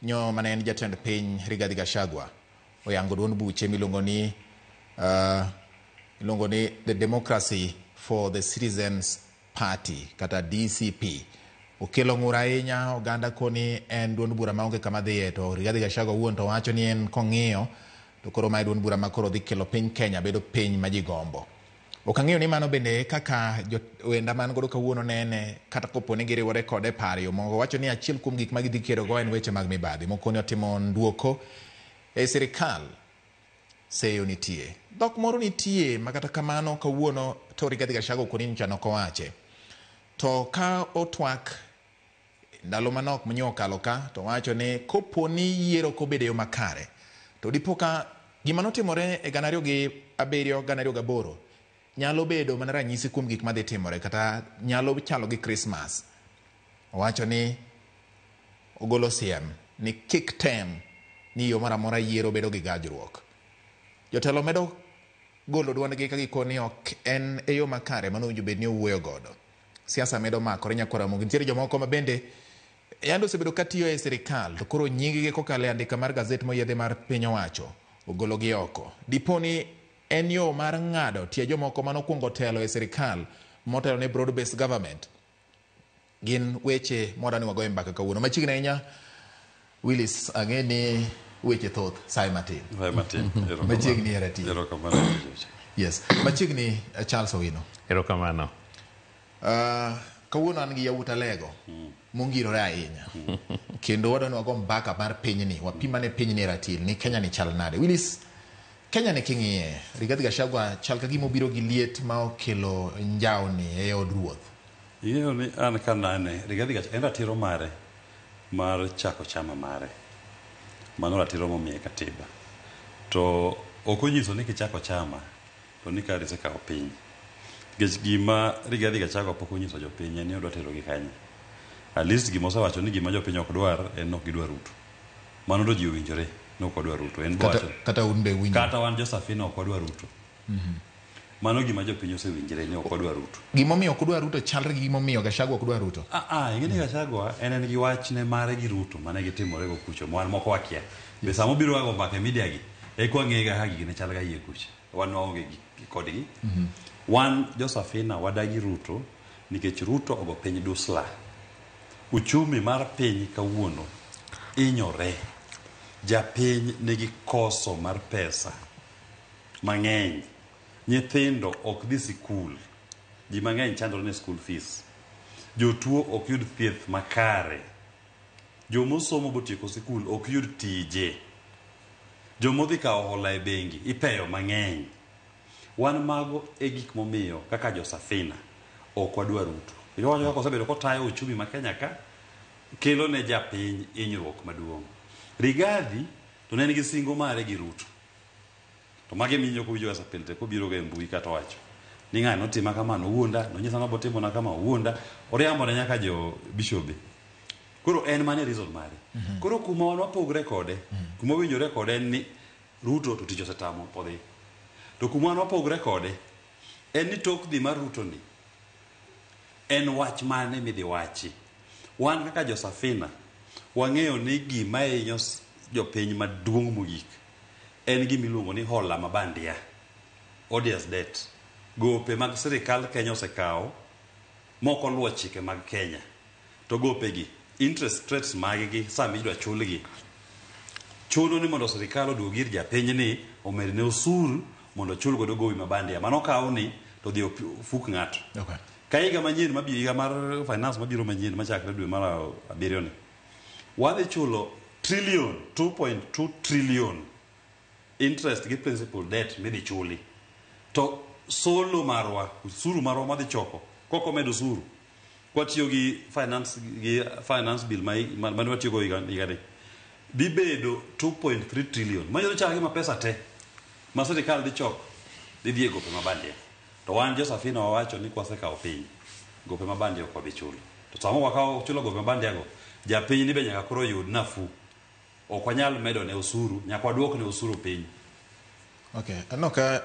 Nyo mane en jatend piny Rigathi Gachagua oyango duond buche miluongo ni iluongo ni The Democracy for the Citizens Party kata DCP. Okelo ng'ur ahinya oganda koni en duond bura maonge kama dhiye to Rigathi Gachagua owuon to wacho ni en kong'iyo to koro mae duond bura ma koro dhi kelo piny Kenya bedo piny ma ji gombo. Ok ang'eyo ni mano bende kaka wenda man godo kawuono nene kata kopo ni giriwore kode e paro yo moko wacho ni achiel kuom gik ma gidhi kedogo en weche mag mibadhi. Moko ni otimo nduoko e sirikal seyo nitie. Dhok moro nitie ma kata kamano kawuono to Rigathi Gachagua okoni nyocha nok owache. To ka otwak ndalo manok manyo okalo ka to wacho ni kopo ni yiero ok obedo e yo makare to dipo ka gima notimore e 2007 2008 nyalo bedo mana ranyisi kuom gik madhi timore kata nyalo chalo gi Christmas. Owacho ni ogolo siem ni kik tem ni yo moro amora yiero bedo gi gajruok. Jotelo medo golo duondgi ka gikoni ok en e yo makare mano owinjo bed ni owuoyo godo. Siasa medo makore nyakwar Ramogi. Nitiere jomoko ma bende yande osebedo katiyo e sirikal to koro nying gi kokalo e andika mar gazet moyiedhi mar piny owacho ogologi oko. Dipo ni en yo mar ng'ado tie jomoko manokwongo telo e sirikal motelo ne broad based government. Gin weche mwadwa ni wagoye mbaka kawuono. Machiegni ahinya Willis, ang'e ni weche thoth sae matin. Sae matin. Machiegni e ratil. Erokamano. Yes. Machiegni Charles Owino. Erokamano. Kawuono an gi yawuot Alego mongirore ahinya. Kendo wadwa ni wago mbaka mar pinyni, wapim ane pinyni e ratil ni Kenya ni chal nade. Willis, Kenya ni king'iye, Rigathi Gachagua chal ka gima obiro gi liet ma okelo njawni e od ruoth. Ing'eyo ni an kanene, Rigathi Gachagua en ratiro mare mar chako chama mare. Mano ratiro momiye katiba. To ok onyiso ni kichako chama to ni kare isekawo piny. Nikech gima Rigathi Gachagua pok onyiso jopiny en ni odwa terogi kanye. At least gima osewacho ni gima jopiny ok dwar en ni ok gidwar Ruto. Mano to ji owinjore ni ok wadwar Ruto. En Kata, kata un be winjo. Kata wan jo Safina ok wadwar Ruto. Mano gima jopiny osewinjre ni ok wadwar Ruto. Gimomiyo ok udwar Ruto chalre gi gimomiyo Gachagua ok dwar Ruto. Ah ah, ing'e ni Gachagua en en gi wachne mare gi Ruto mane gitimore go kucho ma wan moko wakia. Be sama obiro ga go mbaka e media gi, eka wang'e ga kaka gigi ne chal ga iye kucha. Wan waonge gi kodgi. Wan jo Safina wadagi Ruto nikech Ruto ogo piny dusla. Uchumi mar piny kawuono inyore. Japiny nigi koso mar pesa mang'eny. Nyithindo ok dhi sikul. Ji mang'eny chandore ne school fees. Jotuo ok yud thieth makare. Jomosomo botieko sikul ok yud tije. Jomodhi kawo hola e bengi ipeyo mang'eny. Wan mago e gik momiyo kaka jo Safina ok wadwar Ruto. Iwacho kaka osebedo kotayo uchumi ma Kenya ka kelo ne japiny hinyruok maduong'. Rigathi to ne nigi singo mare gi Ruto. To magi emiyo kowinjo ga pile te kobiro ga e mbui kata owacho ni ng'ani notima kama nowuonda, nonyisa ni obotimona kama owuonda, oriambo ne nyaka jo bishobe. Koro en mano e reason mare. Koro kuma wan wapogre kode, kuma wawinjore kode en ni Ruto to tich osetamo odhi. To kuma wan wapogre kode en ni tok dhi mar Ruto ni en wach mane midhi wachi. Wan kaka jo Safina wang'eyo ni gima hinyo jopiny maduong' mogik en gima iluongo ni hola ma bandia, odious debt. Gope mag sirikal Kenya osekawo mok oluwo chike mag Kenya. To gopegi, interest rates mag gi sama idwa chulgi, chuno ni mondo sirikal oduog ir japiny ni omedne osuru mondo ochul godo gowi ma bandia. Mano okaw ni to odhi ofuk ng'ato. Okay. Ka higa manyien mabiro, higa mar finance mabiro manyien machakre dwe mar abiriyo ni, wadhi chulo trillion, 2.2 trillion interest gi principal debt midhi chuli. To solo marwa, osuru marwa madhi choko, kok omed osuru, kwatiyo gi finance, gi finance bill mane watiyo go higa ni, dhi bedo 2.3 trillion. Manyiso chal gima pesa te ma sirikal dhi choko dhi dhi e gope ma bandia. To wan jo Safina wawacho ni kwasekawo piny, gope ma bandia ok wabi chulo. To sama wakawo chulo gope ma bandia go, japiny ni be nyaka koro yud nafuu. Ok wanyal medo ne osuru, nyaka waduok ne osuru piny. Okay. Aneno ka